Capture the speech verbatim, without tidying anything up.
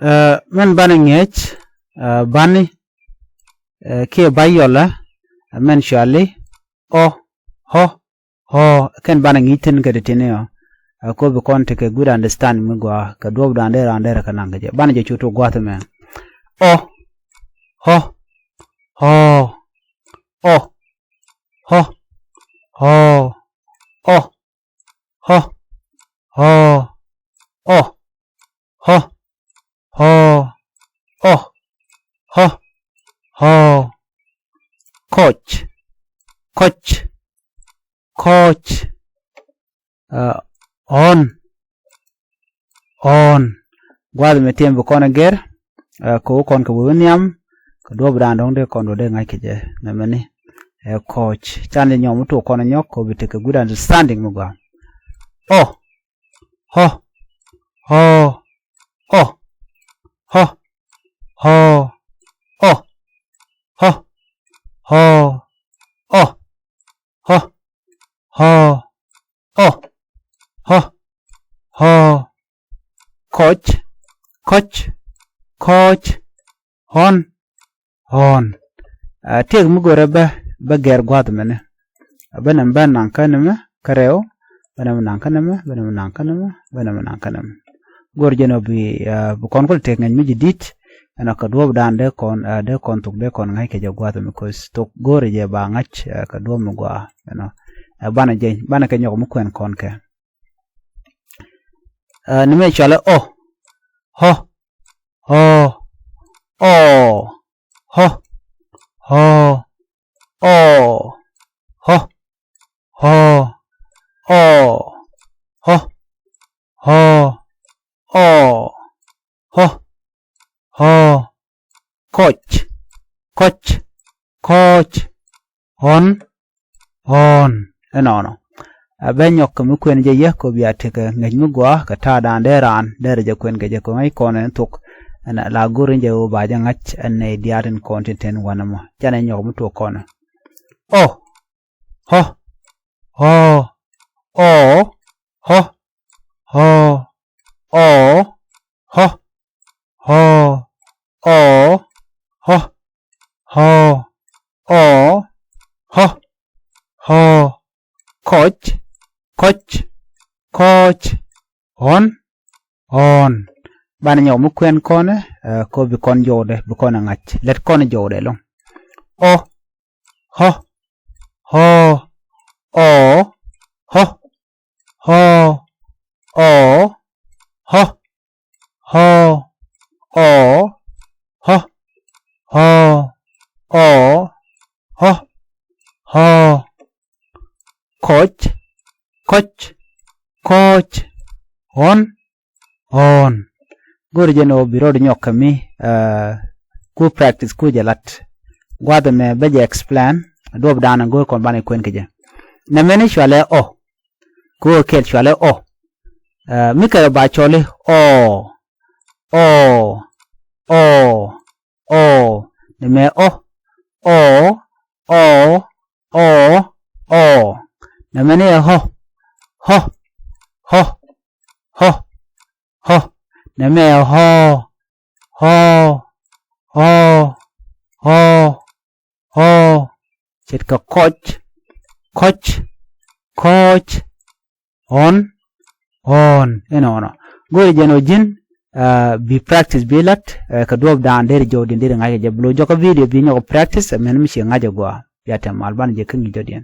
Ɛ, mɛn banɛ ŋi̱eec, ɛ, bani, ɛ, kiɛ ba yɔlɛ, ɛ, mɛn cuali ɔ, ɔ, ɔ, kɛn banɛ ŋi̱i̱c thi̱n kɛ ti ti̱ni ɔ. Ɛ, ko bi kɔn tekɛ good understand mi gɔaa kɛ duɔ̱ɔ̱p dan dee raan dee rɛ kɛ naŋ kɛ jɛ. Banɛ jɛ cu tok gua̱a̱th mɛ. Ɔ, ɔ, ɔ, ɔ, ɔ, ɔ, ɔ, ɔ, ɔ, ɔ, ɔ, ɔ, ɔ, ɔ, ɔ. Kɔc, kɔc, kɔc. Ɛ, ɣɔn, ɣɔn. Gua̱a̱th mɛ tiɛm bi kɔn ɛ gɛr, ɛ, kɛ wä kɔn kɛ wä nhiam, kɛ duɔ̱ɔ̱p dan dɔ̱ŋ dee kɔn dɔ̱ dee ŋa̱c kɛ jɛ mɛmɛni. Ɛ, kɔc. Can jɛ nyɔk mi tok kɔn ɛ nyɔk kɛ bi tekɛ good understanding mi gɔaa. Ɔ, ɔ, ɔ, ɔ, ɔ, ɔ, ɔ, ɔ, ɔ, ɔ, ɔ, ɔ, ɔ, ɔ. Kɔc, kɔc, kɔc. Ɣɔn, ɣɔn. Ɛ, tëëk mi görɛ bä, bä gɛr gua̱a̱th mɛnɛ. Bä nɛm bä naŋ kä nɛmɛ kä rɛw, bä nɛm naŋ kä nɛmɛ, bä nɛm naŋ kä nɛmɛ, bä nɛm naŋ kä nɛmɛ. Gör jɛn ɔ bi, ɛ, bi kɔn kul tëëk ŋäc mi ji̱ di̱t. Ɛnɔ kɛ duɔ̱ɔ̱p dan dee kɔn, ɛ, dee kɔn thok dee kɔn ŋa̱c kɛ jɛ gua̱a̱th mi ko̱th thok gör jɛ ba ŋa̱c, ɛ, kɛ duɔ̱ɔ̱p mi gɔaa. Ɛnɔ, ɛ, banɛ jɛ, banɛ kɛ nyɔk mi kuɛn kɔn kɛ. Ɛ, ni mɛ cualɛ ɔ, ɔ, ɔ, ɔ, ɔ, ɔ, ɔ, ɔ, ɔ, ɔ, ɔ, ɔ, ɔ, ɔ. Kɔc, kɔc, kɔc. Ɣɔn, ɣɔn. Ɛnɔnɔ. Ɛ, bɛ nyɔk kɛ mi kuɛn jɛ yɛ kɔ bia tekɛ ŋäc mi gɔaa kɛ ta̱a̱ dan dee raan dee rɛ jɛ kuɛn kɛ jɛ kɔ ŋäc kɔn ɛn thok. Ɛn la go̱r in jɛ ɣöö ba jɛ ŋa̱c ɛn nɛy diaat in kɔn tin ten wanɛ mɔ. Canɛ nyɔk mi tuɔk kɔn ɛ. Ɔ, ɔ, ɔ, ɔ, ɔ, ɔ, ɔ, ɔ, ɔ, ɔ, ɔ, ɔ, ɔ, ɔ. Kɔc, kɔc, kɔc. Ɣɔn, ɣɔn. Banɛ nyɔk mi kuɛn kɔn ɛ, ɛ, kɔ bi kɔn jɔwdɛ, bi kɔn ɛ ŋa̱c. Lɛt kɔn jɔwdɛ lɔŋ. Ɔ, ɔ, ɔ, ɔ, ɔ, ɔ, ɔ, ɔ, ɔ, ɔ, ɔ, ɔ, ɔ. Kɔc, kɔc, kɔc. Ɣɔn, ɣɔn. Go̱o̱ri jɛn ɣöö bi rɔɔd nyɔk kɛ mi, ɛ, ku practice ku jɛ lat. Gua̱a̱th ɛmɛ bä jɛ explain, duɔ̱ɔ̱p daanɛ go̱o̱r kɔn banɛ kuɛn kɛ jɛ. Nɛmɛni cualɛ ɔ. Ku ɣöö kɛl cualɛ ɔ. Ɛ, mi kɛ ba cɔli ɔ, ɔ, ɔ, ɔ. Nɛmɛ ɔ, ɔ, ɔ, ɔ, ɔ. Nɛmɛni ɛ ɣɔ, ɣɔ, ɣɔ, ɣɔ, ɣɔ. Nɛmɛ ɛ ɣɔ, ɣɔ, ɣɔ, ɣɔ, ɣɔ. Ce̱tkɛ kɔc, kɔc, kɔc. Ɣɔn, ɣɔn. Inɔnɔ. Go̱o̱ri jɛn ɣöö ji̱n, ɛ, bi practice bi lat, ɛ, kɛ duɔ̱ɔ̱p daanɛ deri jɔwdiɛn deri ŋa̱c kɛ jɛ. Bi lo̱c jɔkä video bi nyɔk practice, ɛ, mɛn mi ci ŋa̱c ɛ gɔaa. Bia tɛm mal banɛ jɛ kä ŋi̱i̱c jɔwdiɛn.